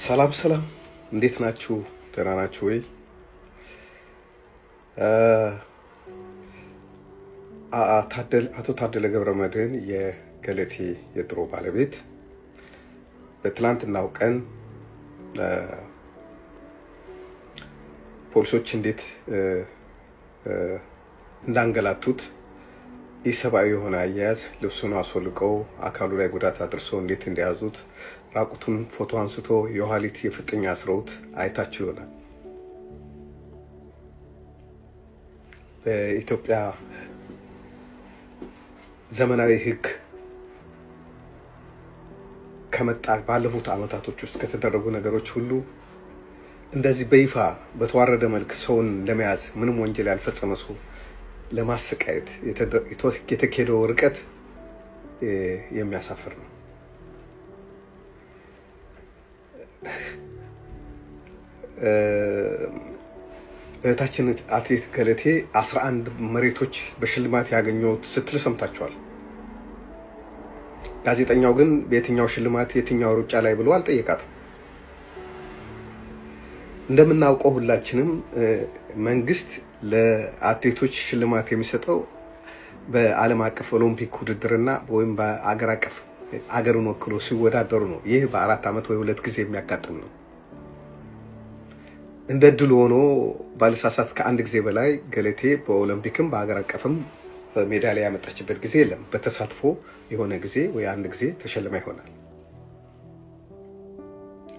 ሰላም ሰላም፣ እንዴት ናችሁ? ደህና ናችሁ ወይ? አቶ ታደለ ገብረመድህን የገለቴ የድሮ ባለቤት በትላንትናው ቀን ፖሊሶች እንዴት እንዳንገላቱት፣ ኢሰብአዊ የሆነ አያያዝ፣ ልብሱን አስወልቀው አካሉ ላይ ጉዳት አድርሰው እንዴት እንደያዙት፣ ራቁቱን ፎቶ አንስቶ የኋሊት የፍጥኝ አስረውት አይታችሁ ይሆናል። በኢትዮጵያ ዘመናዊ ሕግ ከመጣ ባለፉት ዓመታቶች ውስጥ ከተደረጉ ነገሮች ሁሉ እንደዚህ በይፋ በተዋረደ መልክ ሰውን ለመያዝ፣ ምንም ወንጀል ያልፈጸመ ሰው ለማሰቃየት የተካሄደው ርቀት የሚያሳፍር ነው። እህታችን አትሌት ገለቴ 11 መሬቶች በሽልማት ያገኘሁት ስትል ሰምታችኋል። ጋዜጠኛው ግን በየትኛው ሽልማት፣ የትኛው ሩጫ ላይ ብሎ አልጠየቃትም። እንደምናውቀው ሁላችንም መንግስት ለአትሌቶች ሽልማት የሚሰጠው በዓለም አቀፍ ኦሎምፒክ ውድድርና ወይም በአገር አቀፍ አገሩን ወክሎ ሲወዳደሩ ነው። ይህ በ4 ዓመት ወይ 2 ጊዜ የሚያጋጥም ነው። እንደ ድል ሆኖ ባልሳሳት ከአንድ ጊዜ በላይ ገለቴ በኦሎምፒክም በአገር አቀፍም ሜዳሊያ ያመጣችበት ጊዜ የለም። በተሳትፎ የሆነ ጊዜ ወይ አንድ ጊዜ ተሸልማ ይሆናል።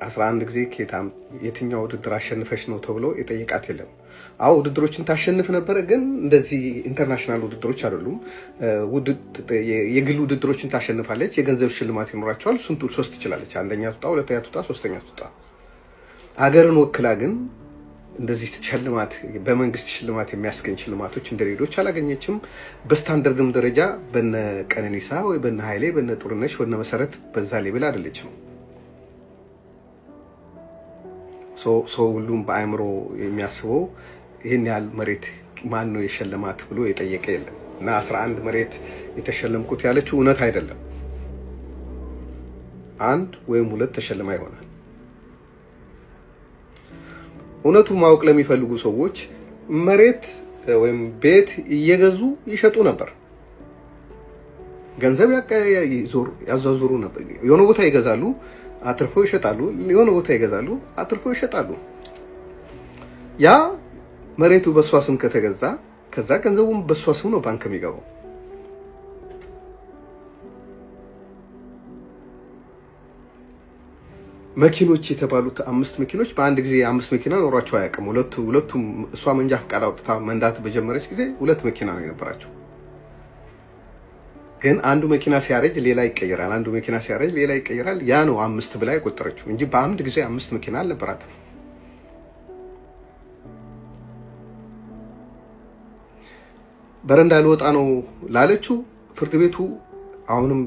11 ጊዜ የትኛው ውድድር አሸንፈሽ ነው ተብሎ የጠየቃት የለም። አዎ፣ ውድድሮችን ታሸንፍ ነበረ፣ ግን እንደዚህ international ውድድሮች አይደሉም። የግል ውድድሮችን ታሸንፋለች፣ የገንዘብ ሽልማት ይኖራቸዋል። እሱን ሶስት ትችላለች። አንደኛ ትውጣ፣ ሁለተኛ ትውጣ፣ ሶስተኛ ትውጣ። ሀገርን ወክላ ግን እንደዚህ ሽልማት፣ በመንግስት ሽልማት የሚያስገኝ ሽልማቶች እንደሌሎች አላገኘችም። በስታንደርድም ደረጃ በነ ቀነኒሳ ወይ በነ ኃይሌ፣ በነ ጥሩነሽ፣ በነ መሰረት በዛ level አይደለችም። ሰው ሁሉም በአእምሮ የሚያስበው ይህን ያህል መሬት ማን ነው የሸለማት ብሎ የጠየቀ የለም። እና 11 መሬት የተሸለምኩት ያለችው እውነት አይደለም። አንድ ወይም ሁለት ተሸልማ ይሆናል። እውነቱ ማወቅ ለሚፈልጉ ሰዎች መሬት ወይም ቤት እየገዙ ይሸጡ ነበር። ገንዘብ ያዟዙሩ ነበር። የሆነ ቦታ ይገዛሉ፣ አትርፈው ይሸጣሉ። የሆነ ቦታ ይገዛሉ፣ አትርፈው ይሸጣሉ። ያ መሬቱ በሷ ስም ከተገዛ ከዛ ገንዘቡም በሷ ስም ነው ባንክ የሚገባው። መኪኖች የተባሉት አምስት መኪኖች በአንድ ጊዜ አምስት መኪና ኖሯቸው አያውቅም። ሁለቱም እሷ መንጃ ፈቃድ አውጥታ መንዳት በጀመረች ጊዜ ሁለት መኪና ነው የነበራቸው። ግን አንዱ መኪና ሲያረጅ ሌላ ይቀየራል፣ አንዱ መኪና ሲያረጅ ሌላ ይቀየራል። ያ ነው አምስት ብላ የቆጠረችው እንጂ በአንድ ጊዜ አምስት መኪና አልነበራትም። በረንዳ ልወጣ ነው ላለችው ፍርድ ቤቱ አሁንም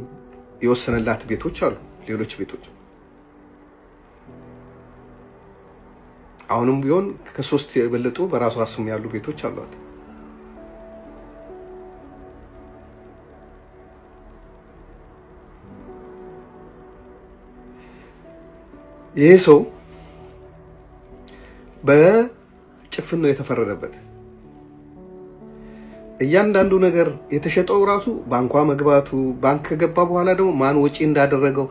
የወሰነላት ቤቶች አሉ፣ ሌሎች ቤቶች። አሁንም ቢሆን ከሶስት የበለጡ በራሷ ስም ያሉ ቤቶች አሏት። ይሄ ሰው በጭፍን ነው የተፈረደበት። እያንዳንዱ ነገር የተሸጠው ራሱ ባንኳ መግባቱ፣ ባንክ ከገባ በኋላ ደግሞ ማን ወጪ እንዳደረገው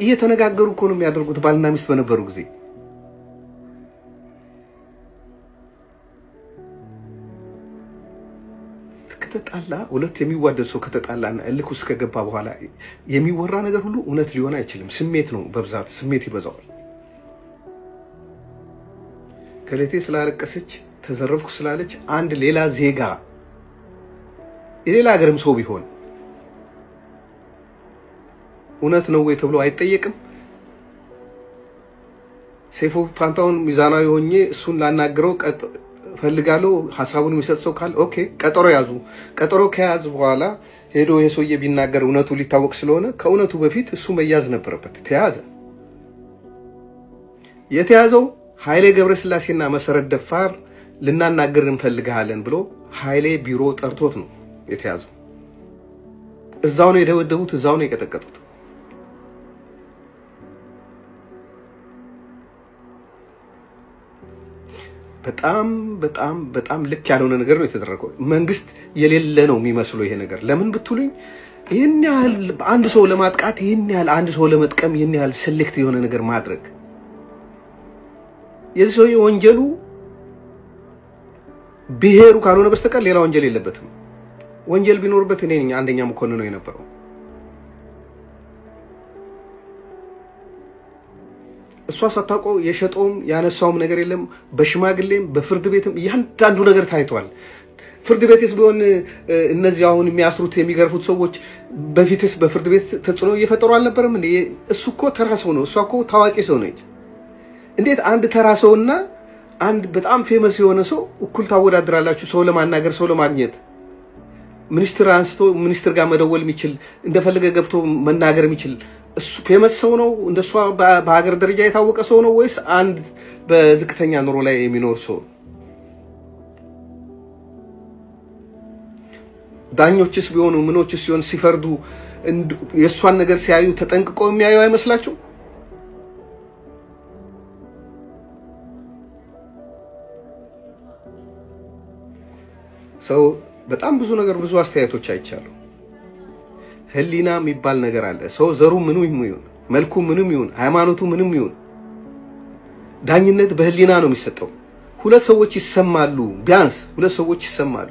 እየተነጋገሩ እኮ ነው የሚያደርጉት ባልና ሚስት በነበሩ ጊዜ። ከተጣላ፣ ሁለት የሚዋደድ ሰው ከተጣላና እልክ ውስጥ ከገባ በኋላ የሚወራ ነገር ሁሉ እውነት ሊሆን አይችልም። ስሜት ነው በብዛት፣ ስሜት ይበዛዋል። ገለቴ ስላለቀሰች፣ ተዘረፍኩ ስላለች አንድ ሌላ ዜጋ፣ የሌላ ሀገርም ሰው ቢሆን እውነት ነው ወይ ተብሎ አይጠየቅም። ሰይፉ ፋንታሁን ሚዛናዊ ሆኜ እሱን ላናግረው ፈልጋለሁ፣ ሀሳቡን የሚሰጥ ሰው ካለ okay፣ ቀጠሮ ያዙ። ቀጠሮ ከያዝ በኋላ ሄዶ የሰውዬ ቢናገር እውነቱ ሊታወቅ ስለሆነ ከእውነቱ በፊት እሱ መያዝ ነበረበት። ተያዘ። የተያዘው ኃይሌ ገብረስላሴና መሰረት ደፋር ልናናግር እንፈልግሃለን ብሎ ኃይሌ ቢሮ ጠርቶት ነው የተያዘው። እዛው ነው የደበደቡት፣ እዛው ነው የቀጠቀጡት። በጣም በጣም በጣም ልክ ያልሆነ ነገር ነው የተደረገው። መንግስት የሌለ ነው የሚመስለው ይሄ ነገር። ለምን ብትሉኝ ይሄን ያህል አንድ ሰው ለማጥቃት፣ ይሄን ያህል አንድ ሰው ለመጥቀም፣ ይሄን ያህል select የሆነ ነገር ማድረግ። የዚህ ሰውዬ ወንጀሉ ብሔሩ ካልሆነ በስተቀር ሌላ ወንጀል የለበትም። ወንጀል ቢኖርበት እኔ ነኝ አንደኛ መኮንን ነው የነበረው። እሷ ሳታውቀው የሸጠውም ያነሳውም ነገር የለም። በሽማግሌም በፍርድ ቤትም እያንዳንዱ ነገር ታይቷል። ፍርድ ቤትስ ቢሆን እነዚህ አሁን የሚያስሩት የሚገርፉት ሰዎች በፊትስ በፍርድ ቤት ተጽዕኖ እየፈጠሩ አልነበረም እንዴ? እሱ እኮ ተራ ሰው ነው። እሷ እኮ ታዋቂ ሰው ነች። እንዴት አንድ ተራ ሰውና አንድ በጣም famous የሆነ ሰው እኩል ታወዳድራላችሁ? ሰው ለማናገር፣ ሰው ለማግኘት፣ ሚኒስትር አንስቶ ሚኒስትር ጋር መደወል የሚችል፣ እንደፈለገ ገብቶ መናገር የሚችል እሱ famous ሰው ነው? እንደሷ በሀገር ደረጃ የታወቀ ሰው ነው ወይስ አንድ በዝቅተኛ ኑሮ ላይ የሚኖር ሰው? ዳኞችስ ቢሆኑ ምኖችስ ሲሆን ሲፈርዱ የእሷን ነገር ሲያዩ ተጠንቅቀው የሚያዩ አይመስላችሁ? ሰው በጣም ብዙ ነገር፣ ብዙ አስተያየቶች አይቻለሁ። ህሊና የሚባል ነገር አለ። ሰው ዘሩ ምንም ይሁን፣ መልኩ ምንም ይሁን፣ ሃይማኖቱ ምንም ይሁን፣ ዳኝነት በህሊና ነው የሚሰጠው። ሁለት ሰዎች ይሰማሉ፣ ቢያንስ ሁለት ሰዎች ይሰማሉ።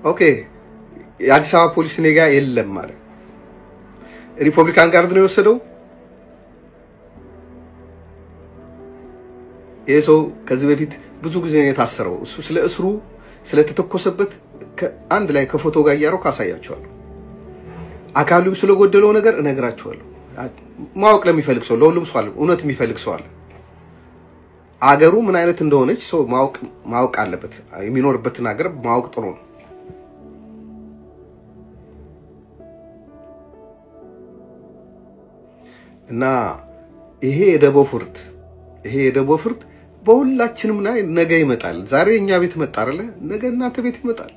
Okay፣ የአዲስ አበባ ፖሊስ እኔ ጋር የለም ማለት Republican Guard ነው የወሰደው። ይሄ ሰው ከዚህ በፊት ብዙ ጊዜ ነው የታሰረው። እሱ ስለ እስሩ ስለተተኮሰበት አንድ ላይ ከፎቶ ጋር እያደረኩ አሳያቸዋለሁ። አካሉ ስለጎደለው ነገር እነግራቸዋለሁ። ማወቅ ለሚፈልግ ሰው፣ ለሁሉም ሰው አለ፣ እውነት የሚፈልግ ሰው አለ። አገሩ ምን አይነት እንደሆነች ሰው ማወቅ አለበት። የሚኖርበትን ሀገር ማወቅ ጥሩ ነው። እና ይሄ የደቦ ፍርድ በሁላችንም ላይ ነገ ይመጣል። ዛሬ እኛ ቤት መጣ አይደለ? ነገ እናንተ ቤት ይመጣል።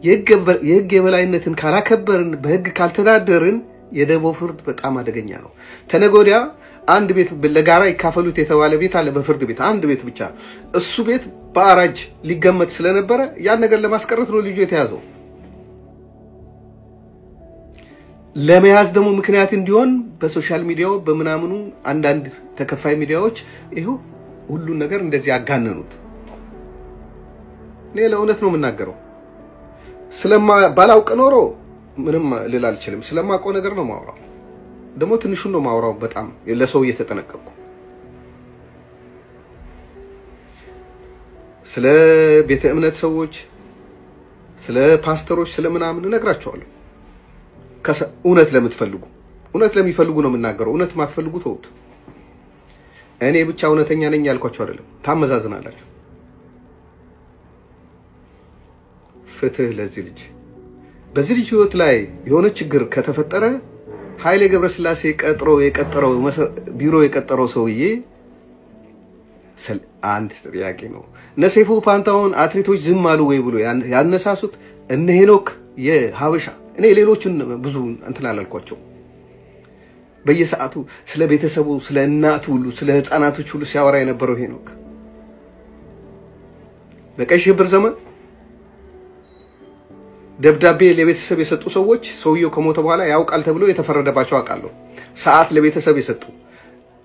የህግ የበላይነትን ካላከበርን፣ በህግ ካልተዳደርን የደቦ ፍርድ በጣም አደገኛ ነው። ተነገ ወዲያ አንድ ቤት ለጋራ ይካፈሉት የተባለ ቤት አለ በፍርድ ቤት፣ አንድ ቤት ብቻ። እሱ ቤት በአራጅ ሊገመት ስለነበረ ያን ነገር ለማስቀረት ነው ልጁ የተያዘው። ለመያዝ ደግሞ ምክንያት እንዲሆን በ social media ው በምናምኑ አንዳንድ ተከፋይ ሚዲያዎች ይኸው ሁሉን ነገር እንደዚህ ያጋነኑት። እኔ ለእውነት ነው የምናገረው። ስለማ ባላውቅ ኖሮ ምንም ልል አልችልም። ስለማውቀው ነገር ነው የማወራው። ደግሞ ትንሹን ነው የማወራው፣ በጣም ለሰው እየተጠነቀቅኩ። ስለ ቤተ እምነት ሰዎች፣ ስለ ፓስተሮች፣ ስለ ምናምን እነግራቸዋለሁ። እውነት ለምትፈልጉ፣ እውነት ለሚፈልጉ ነው የምናገረው። እውነት ማትፈልጉ ተውት። እኔ ብቻ እውነተኛ ነኝ ያልኳቸው አይደለም። ታመዛዝናላችሁ። ፍትህ ለዚህ ልጅ። በዚህ ልጅ ህይወት ላይ የሆነ ችግር ከተፈጠረ ኃይሌ ገብረስላሴ ቀጥሮ የቀጠረው፣ ቢሮ የቀጠረው ሰውዬ አንድ ጥያቄ ነው። እነ ሰይፉ ፋንታሁን አትሌቶች ዝም አሉ ወይ ብሎ ያነሳሱት እነ ሄኖክ የሀበሻ፣ እኔ ሌሎችን ብዙ እንትን አላልኳቸው። በየሰዓቱ ስለ ቤተሰቡ፣ ስለ እናቱ ሁሉ፣ ስለ ህፃናቶች ሁሉ ሲያወራ የነበረው ሄኖክ፣ በቀይ ሽብር ዘመን ደብዳቤ ለቤተሰብ የሰጡ ሰዎች ሰውየው ከሞተ በኋላ ያውቃል ተብሎ የተፈረደባቸው አውቃለሁ። ሰዓት ለቤተሰብ የሰጡ፣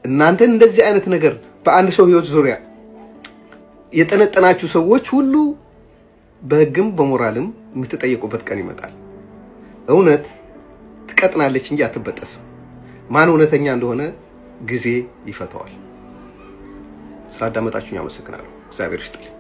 እናንተ እንደዚህ አይነት ነገር በአንድ ሰው ህይወት ዙሪያ የጠነጠናችሁ ሰዎች ሁሉ በህግም በሞራልም የምትጠየቁበት ቀን ይመጣል። እውነት ትቀጥናለች እንጂ አትበጠስም። ማን እውነተኛ እንደሆነ ጊዜ ይፈታዋል። ስላዳመጣችሁኝ አመሰግናለሁ። እግዚአብሔር ይስጥልኝ።